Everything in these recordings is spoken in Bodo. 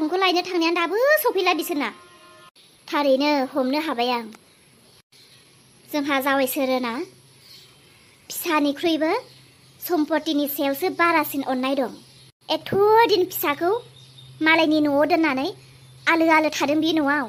जाफुंखौ लायनो थांनाया दाबो सफैला बिसोरना। थारैनो हमनो हाबाय आं। जोंहा जावैसोरोना फिसानिख्रुइबो सम्पतिनि सायावसो बारासिन अननाय दं। एथ' दिन फिसाखौ मालायनि न'आव दोननानै आलो आलो थादों बे न'आव।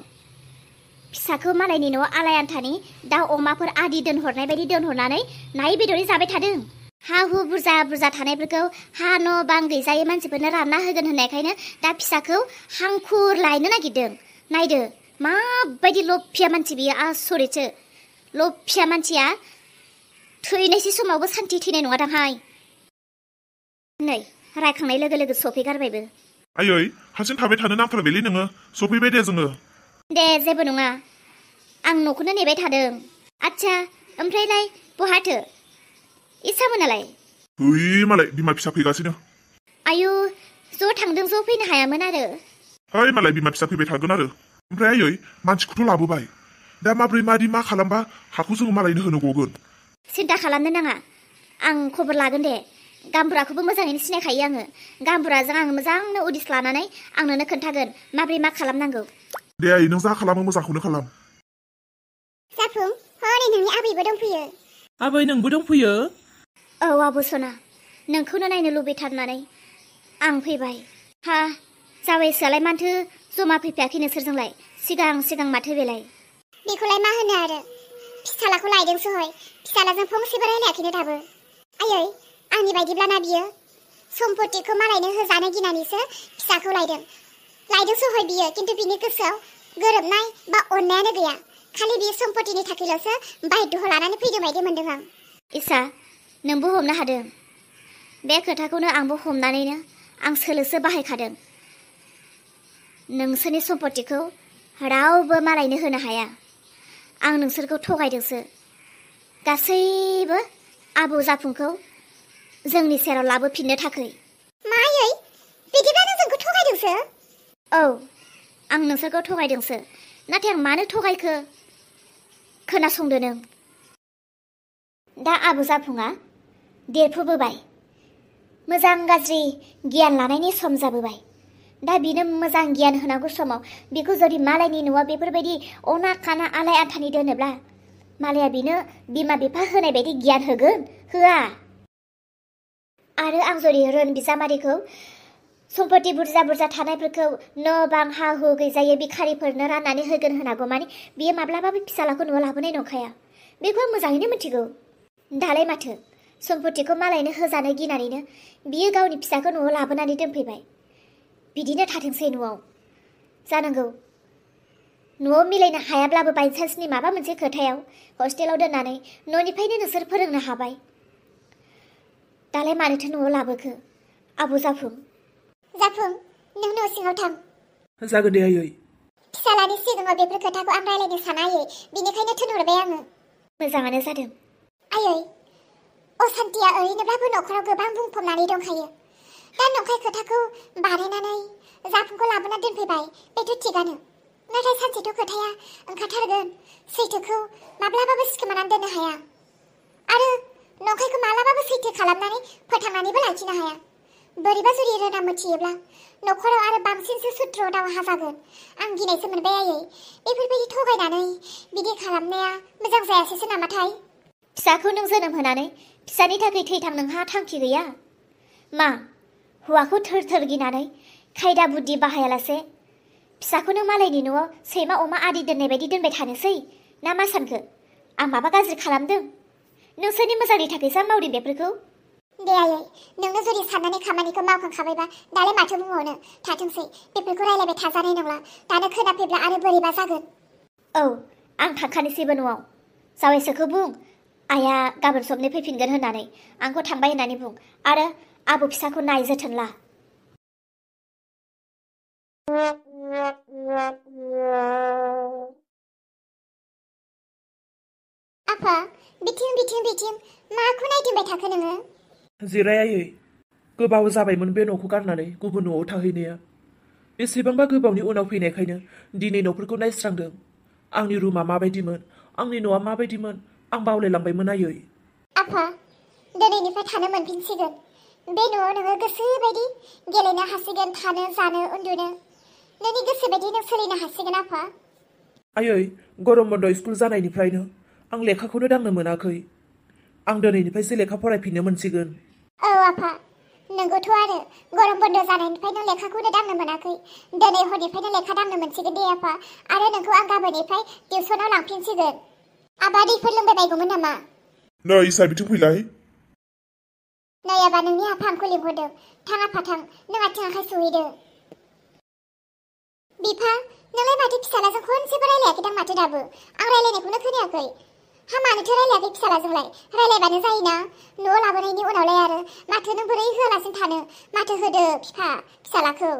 फिसाखौ मालायनि न'आव आलाय आन्थानि दाउ अमाफोर आदि दोनहरनाय बायदि दोनहरनानै नायै बेदरै जाबाय थादों। हा हु बुरजा बुरजा थानायफोरखौ हा न' बां गैजायै मानसिफोरनो रानना होगोन होननायखायनो दा फिसाखौ हांखुर लायनो नागिरदों। नायदो माबायदि लफिया मानसि बियो, आसरितसो। लफिया मानसिया थैनायसै समावबो सान्थि थैनाय नङा दांहाय। नै रायखांनाय लोगो लोगो सफैगारबायबो। आयै हारसिं थाबाय थानो नांथारबायलै नोङो। सफैबाय दे जोङो। दे जेबो नङा, आं न'खौनो नेबाय थादों। आच्छा ओमफ्रायलाय बहाथो इसामोनालाय? है मालाय बिमा फिसा फैगासिनो। आयु ज' थांदों ज' फैनो हायामोन आरो? है मालाय बिमा फिसा फैबाय थागोन आरो। ओमफ्राय आयै मानसिखौथ' लाबोबाय, दा माब्रै मादि मा खालामबा हाखौ जोङो मालायनो होनो गगोन? सिन्था खालामनो नाङा, आं खबर लागोन दे। गाम्बुराखौबो मोजाङैनो सिनायखायो आङो। गाम्बुराजों आं मोजांनो उदिस लानानै आंनोनो खोन्थागोन माब्रै मा खालामनांगौ। दे आयै नों जा खालामो मोजांखौनो खालाम। जाफुं हनै नोंनि आबैबो दंफैयो। आबै नोंबो दंफैयो? औ आब' सना, नोंखौनो नायनो लुबैथारनानै आं फैबाय। हा जावैसोआलाय माथो जमा फैफायाखै नोंसोरजोंलाय? सिगां सिगां माथो बेलाय? बेखौलाय मा होनो आरो, फिसालाखौ लायदोंसो हय। फिसालाजों फंसेबो रायलायाखैनो दाबो। आयै आंनि बायदिब्लाना बियो सम्पतिखौ मालायनो होजानो गिनानैसो फिसाखौ लायदोंसो हय बियो। खिन्थु बिनि गोसोआव गोरोबनाय बा अननायानो गैया। खालि बियो सम्पतिनि थाखायल'सो बायद' लानानै फैदों बायदि मोनदों आं। इसा नोंबो हमनो हादों। बे खोथाखौनो आंबो हमनानैनो आं सोलोसो बाहायखादों। नोंसोरनि सम्पतिखौ रावबो मालायनो होनो हाया। आं नोंसोरखौ थगायदोंसो। गासैबो आबौ जाफुंखौ जोंनि सेराव लाबोफिननो थाखाय। मायै बिदिब्ला नों जोंखौ थगायदोंसो? औ आं नोंसोरखौ थगायदोंसो। नाथाय आं मानो थगायखो खोनासंदो नों। दा आबौ जाफुङा देरफुबोबाय, मोजां गाज्रि गियान लानायनि सम जाबोबाय। दा बिनो मोजां गियान होनांगौ समाव बिखौ जुदि मालायनि न'आव बेफोरबायदि अना खाना आलाय आथानि दोनोब्ला मालाया बिनो बिमा बिफा होनाय बायदि गियान होगोन? होआ। आरो आं जुदि रोन बिजामादैखौ सम्पति बुरजा बुरजा थानायफोरखौ न' बां हा हु गैजायै भिखारिफोरनो राननानै होगोन होनांगौ माने बियो माब्लाबाबो फिसालाखौ न'आव लाबोनाय नंखाया। बेखौ आं मोजाङैनो मिथिगौ। दालाय माथो सम्पतिखौ मालायनो होजानो गिनानैनो बियो गावनि फिसाखौ न'आव लाबोनानै दोनफैबाय। बिदिनो थाथोंसै न'आव। जानांगौ न'आव मिलायनो हायाब्लाबो बायचान्सनि माबा मोनसे खोथायाव हस्टेलाव दोननानै न'निफ्रायनो नोंसोर फोरोंनो हाबाय। दालाय मानोथो न'आव लाबोखो आबौ जाफुं? जाफुं नों न' सिङाव थां। जागोन दे आयै। फिसालानि सिगाङाव बेफोर खोथाखौ आं रायलायनो साना आयै, बेनिखायनो थिनहरबाय आङो। मोजाङानो जादों। आयै असान्तिया ओरैनोब्लाबो न'खराव गोबां बुंफबनानै दंखायो। दा नंखाय खोथाखौ बानायनानै जाफुंखौ लाबोना दोनफैबाय, बेथ' थिगानो। नाथाय सानसेथ' खोथाया ओंखारथारगोन। सैथोखौ माब्लाबाबो सिखोमानानै दोननो हाया। आरो नंखायखौ मालाबाबो सैथो खालामनानै फोथांनानैबो लाखिनो हाया। बोरैबा जुदि रोना मिथियोब्ला न'खराव आरो बांसिनसो सुथ्र दावहा जागोन। आं गिनायसो मोनबाय आयै। बेफोरबायदि थगायनानै बिदि खालामनाया मोजां जायासैसो नामाथाय? फिसाखौ नों जोनोम होनानै फिसानि थाखाय थैथां नोंहा थांखि गैया? मा हौवाखौ थोर थोर गिनानै खायदा बुद्धि बाहायालासे फिसाखौनो मालायनि न'आव सैमा अमा आदि दोननाय बायदि दोनबाय थानोसै ना मा सानखो? आं माबा गाज्रि खालामदों? नोंसोरनि मोजांनि थाखायसो आं मावदों बेफोरखौ। दे आयै नोंनो जुदि साननानै खामानिखौ मावखांखाबायबा दालाय माथो बुंबावनो, थाथोंसै। बेफोरखौ रायलायबाय थाजानाय नंला। दानो खोनाफैब्ला आरो बोरैबा जागोन। औ आं थांखानोसैबो न'आव। जावैसोखौ बुं आइया गाबोन सबनो फैफिनगोन होननानै, आंखौ थांबाय होननानै बुं। आरो आबौ फिसाखौ नाय जोथोन ला। आफा बिथिं बिथिं बिथिं माखौ नायदिंबाय थाखो नोङो? जिराय आयै। गोबाव जाबायमोन बे न'खौ गारनानै गुबुन न'आव थाहैनाया। बेसेबांबा गोबावनि उनाव फैनायखायनो दिनै न'फोरखौ नायस्रांदों। आंनि रुमा माबायदिमोन, आंनि न'आ माबायदिमोन आं बावलायलांबायमोन आयै। आफा दिनैनिफ्राय थानो मोनफिनसिगोन। बे न'आव नोङो गोसो बायदि गेलेनो हासिगोन, थानो जानो उन्दुनो। नोंनि गोसो बायदि नों सोलिनो हासिगोन आफा। आयै गरम बन्द स्कुल जानायनिफ्रायनो आं लेखाखौनो दांनो मोनाखै। आं दिनैनिफ्रायसो लेखा फरायफिननो मोनसिगोन। औ आफा, नोंगौथ' आरो गरम बन्द जानायनिफ्राय नों लेखाखौनो दांनो मोनाखै। दिनै हरनिफ्रायनो लेखा दांनो मोनसिगोन दे आफा। आरो नोंखौ आं गाबोननिफ्राय टिउसनाव लांफिनसिगोन। आबा दैफोर लोंबायबायगौमोन नामा? नै इसा बिथिं फैलाय। नै आबा नोंनि आफा आंखौ लिंहरदों। थां आफा थां, नों आथिं आखाइ सुहैदो। बिफा, नोंलाय माथो फिसालाजों खनसेबो रायलायाखैदां माथो दाबो? आं रायलायनायखौनो खोनायाखै। हा मानोथो रायलायाखै फिसालाजोंलाय? रायलायबानो जायोना। न'आव लाबोनायनि उनावलाय आरो माथो नों बोरै होआलासिनो थानो? माथो होदो बिफा फिसालाखौ।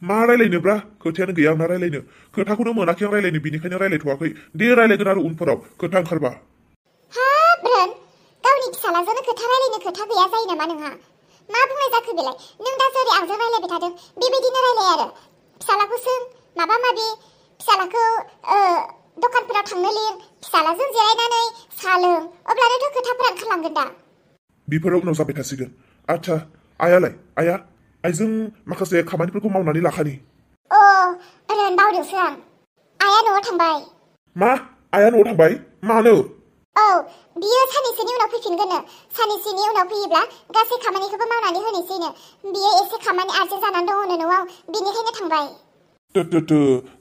मा रायलायनोब्रा? खोथायानो गैया आंना रायलायनो। खोथाखौनो मोनाखै आं रायलायनो, बिनिखायनो रायलायथ'वाखै। दे रायलायगोन आरो उनफोराव खोथा ओंखारबा। हाब रोन, गावनि फिसालाजोंनो खोथा रायलायनो खोथा गैया जायो नामा नोंहा? मा बुंनाय जाखो बेलाय? नों दा जेरै आंजों रायलायबाय थादों बेबायदिनो रायलाय आरो। फिसालाखौ सों माबा माबि, फिसालाखौ दखानफोराव थांनो लिं, फिसालाजों जिरायनानै साहा लों, अब्लानोथ' खोथाफोरा ओंखारलांगोन दा। बेफोराव उनाव जाबाय थासिगोन। आच्छा, आइया आइजों माखासे खामानिफोरखौ मावनानै लाखानि। अ रोन, बावदोंसो आं। आइया न'आव थांबाय। मा? आइया न'आव थांबाय? मानो? औ, बियो साननैसोनि उनाव फैफिनगोननो। साननैसोनि उनाव फैयोब्ला गासै खामानिखौबो मावनानै होनोसैनो। बियो एसे खामानि आर्जेन्ट जानानै दङनो न'आव, बेनिखायनो थांबाय।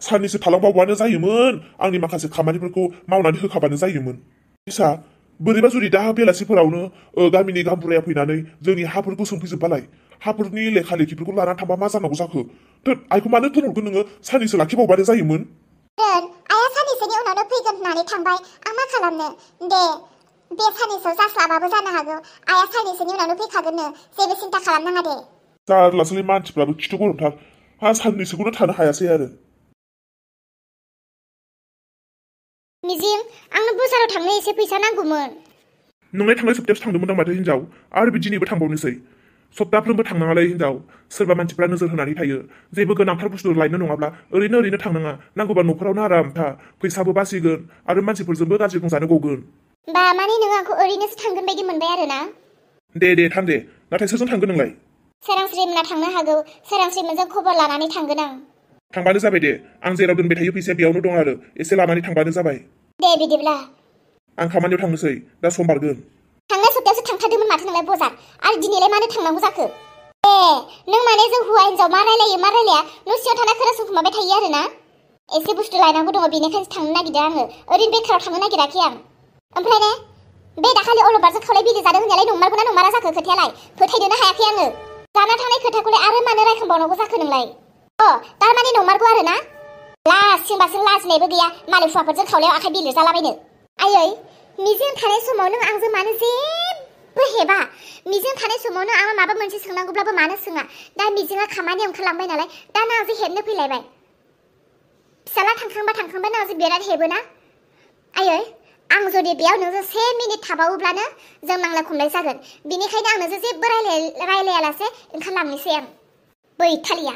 साननैसो थालांबावबानो जायोमोन। आंनि माखासे खामानिफोरखौ मावनानै होखाबानो जायोमोन। इसा बोरैबा जुदि दा बेलासिफोरावनो गामिनि गामबुराया फैनानै जोंनि हाफोरखौ सोंफैजोबबालाय, हाफोरनि लेखा लेखिफोरखौ लानानै थांबा मा जानांगौ जाखो? आइखौ मानो दोनहरगोन नोङो? साननैसो लाखिबावबानो जायोमोन। आइया साननैसोनि उनावनो फैगोन होननानै थांबाय, आं मा खालामनो? दे बे साननैसोआव जास्लाबाबो जानो हागौ। आइया साननैसोनि उनावनो फैखागोननो, जेबो सिन्था खालामनाङा दे। जारलासोलै मानसिफ्राबो खिथु गरमथार। साननैसोखौनो थानो हायासै आरो। मिजिं, आंनो बाजाराव थांनो एसे फैसा नांगौमोन। नोंलाय थांनाय सप्तायावसो थांदोंमोन माथो हिनजाव, आरो दिनैबो थांबावनोसै। सप्ताफ्रोमबो थांनाङालै हिनजाव। सोरबा मानसिफ्रा नोजोर होनानै थायो। जेबो गोनांथार बुस्थु लायनो नङाब्ला ओरैनो थांनाङा। नांगौबा न'खरावनो आराम था, फैसाबो बासिगोन आरो मानसिफोरजोंबो गाज्रि बुंजानो गगोन। बा माने नों आंखौ ओरैनोसो थांगोन बायदि मोनबाय आरो ना? दे थां दे। नाथाय सोरजों थांगोन नोंलाय? सोरांस्रि मोना थांनो हागौ। सोरांस्रि मोनजों खबर लानानै थांगोन आं। थांबानो जाबाय दे। आं जेराव दोनबाय थायो फैसाया बेयावनो दं आरो, एसे लानानै थांबानो जाबाय। दे बिदिब्ला। आं खामानियाव थांनोसै, दा सम बारगोन। थांनाय सप्तायावसो थांथारदोंमोन माथो नोंलाय बजार, आरो दिनैलाय मानो थांनांगौ जाखो? नों माने जों हौवा हिनजाव मा रायलायो मा रायलाया न' सिङाव थाना खोनासंखुमाबाय थायो आरो ना? एसे बुस्थु लायनांगौ दङ, बेनिखायसो थांनो नागिरदों आङो। ओरैनो बेखाराव थांनो नागिराखै आं। ओमफ्राय ने, बे दाखालि अलंबारजों खावलाय बिदै जादों होननायालाय नंमारगौना नंमारा जाखो खोथायालाय? फोथायनोनो हायाखै आङो। जाना थांनाय खोथाखौलाय आरो मानो रायखांबावनांगौ जाखो नोंलाय? थारमाने नंमारगौ आरो ना? लासिंबासो लाजिनायबो गैया मालाय हुवाफोरजों खावलायाव आखाइ बिलिर जालाबायनो। आयै, मिजिं थानाय समाव नों आंजों मानो जेबो हेबा? मिजिं थानाय समावनो आं माबा मोनसे सोंनांगौब्लाबो मानो सोङा? दा मिजिङा खामानियाव ओंखारलांबाय नालाय, दा नों आंजों हेबनो फैलायबाय। फिसाला थांखांबा नों आंजों बिराद हेबोना? आयै, आं जुदि बेयाव नोंजों 1 मिनिट थाबावोब्लानो जों नांलाय खमलाय जागोन। बेनिखायनो आं नोंजों जेबो रायलायालासे ओंखारलांनोसै आं। बैथालिया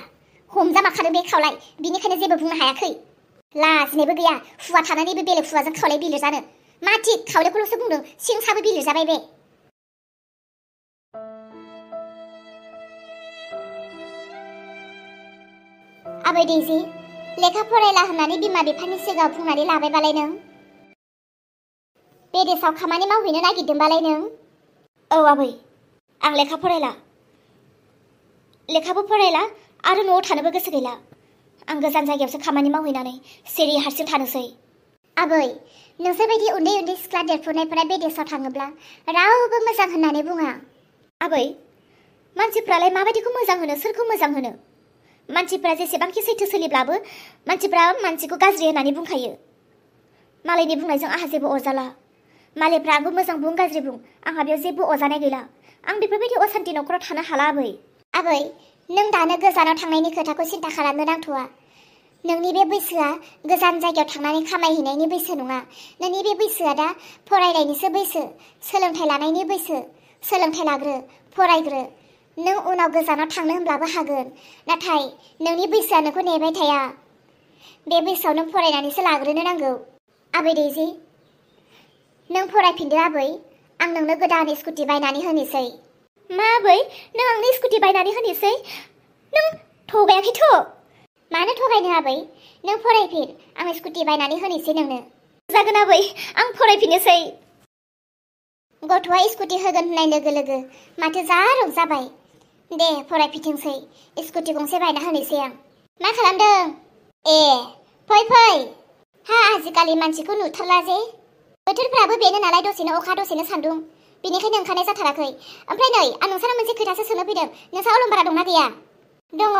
हमजामाखादों बे खावलाय, बिनिखायनो जेबो बुंनो हायाखै। लाजिनायबो गैया, हुवा थानानैबो बेलेग हुवाजों खावलाय बिलिर जानो। मा थिक खावलायखौल'सो बुंदों, सिंसाबो बिलिर जाबाय बे। आबै दैजि, लेखा फरायला होननानै बिमा बिफानि सिगाङाव बुंनानै लाबायबालाय नों? बेदेसाव खामानि मावहैनो नागिरदोंबालाय नों? औ आबै, आं लेखा फरायला। लेखाबो फरायला आरो न'आव थानोबो गोसो गैला। आं गोजान जायगायावसो खामानि मावहैनानै सिरि हारसिं थानोसै। आबै, नोंसोरबायदि उन्दै सिख्ला देरफुनायफोरा बेदेसाव थाङोब्ला रावबो मोजां होननानै बुङा। आबै, मानसिफ्रालाय माबायदिखौ मोजां होनो, सोरखौ मोजां होनो? मानसिफ्रा जेसेबांखि सैथो सोलिब्लाबो मानसिफ्रा मानसिखौ गाज्रि होननानै बुंखायो। मालायनि बुंनायजों आंहा जेबो अरजाला। मालायफ्रा आंखौ मोजां बुं गाज्रि बुं, आंहा बेयाव जेबो अरजानाय गैला। आं बेफोरबायदि असान्ति न'खराव थानो हाला आबै। आबै, नों दानो गोजानाव थांनायनि खोथाखौ सिन्था खालामनो नांथ'वा। नोंनि बे बैसोआ गोजान जायगायाव थांनानै खामायहैनायनि बैसो नङा। नोंनि बे बैसोआ दा फरायनायनिसो बैसो, सोलोंथाइ लानायनि बैसो। सोलोंथाइ लाग्रो, फरायग्रो। नों उनाव गोजानाव थांनो होनब्लाबो हागोन, नाथाय नोंनि बैसोआ नोंखौ नेबाय थाया। बे बैसोआव नों फरायनानैसो लाग्रोनो नांगौ। आबै दैजि, नों फरायफिनदो आबै, आं नोंनो गोदान स्कुटि बायनानै होनोसै। मा आबै, नों आंनो स्कुटि बायनानै होनोसै? नों थगायाखैथ'? मानो थगायनो आबै नों फरायफिन आं स्कुटि बायनानै होनोसै नोंनो जागोन आबै आं फरायफिनोसै गथ'आ स्कुटि होगोन होननाय लोगो लोगो माथो जा रंजाबाय दे फरायफिनथोंसै स्कुटि गंसे बायना होनोसै आं मा खालामदों ए फै फै हा आजिखालि मानसिखौ नुथारला जे बोथोरफ्राबो बेनो नालाय दसेनो अखा दसेनो सान्दुं बेनिखायनो ओंखारनाय जाथाराखै ओमफ्राय नै आं नोंसानाव मोनसे खोथासो सोंनो फैदों नोंसा अलंबारा दंना गैया दङ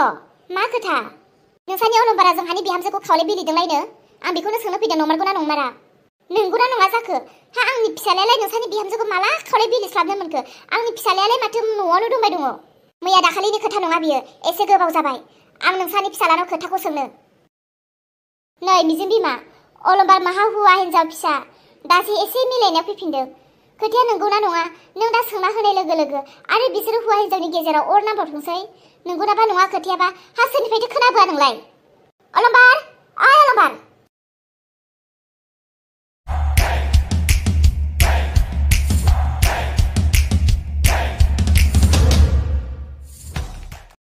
मा खोथा नोंसानि अलंबारा जोंहानि बिहामजोखौ खावले बिलिदोंलायनो आं बेखौनो सोंनो फैदों नंमारगौना नंमारा नंगौना नङा जाखो हा आंनि फिसालायालाय नोंसानि बिहामजोखौ माला खावले बिलिस्लाबनो मोनखो आंनि फिसालायालाय माथो न'आवनो दंबाय दङ मैया दाखालिनि खोथा नङा बियो एसे गोबाव जाबाय आं नोंसानि फिसालानाव खोथाखौ सोंनो नै मिजिं बिमा अलंबार माहा हौवा हिन्जाव फिसा दासो एसे मिलायनायाव फैफिनदों खोथाया नंगौना नङा नों दा सोंना होनाय लोगो लोगो आरो बिसोरो हौवा हिन्जावनि गेजेराव अर नांबावथोंसै नंगौनाबा नङा खोथायाबा हा सोरनिफ्रायथो खोनाबोआ नोंलाय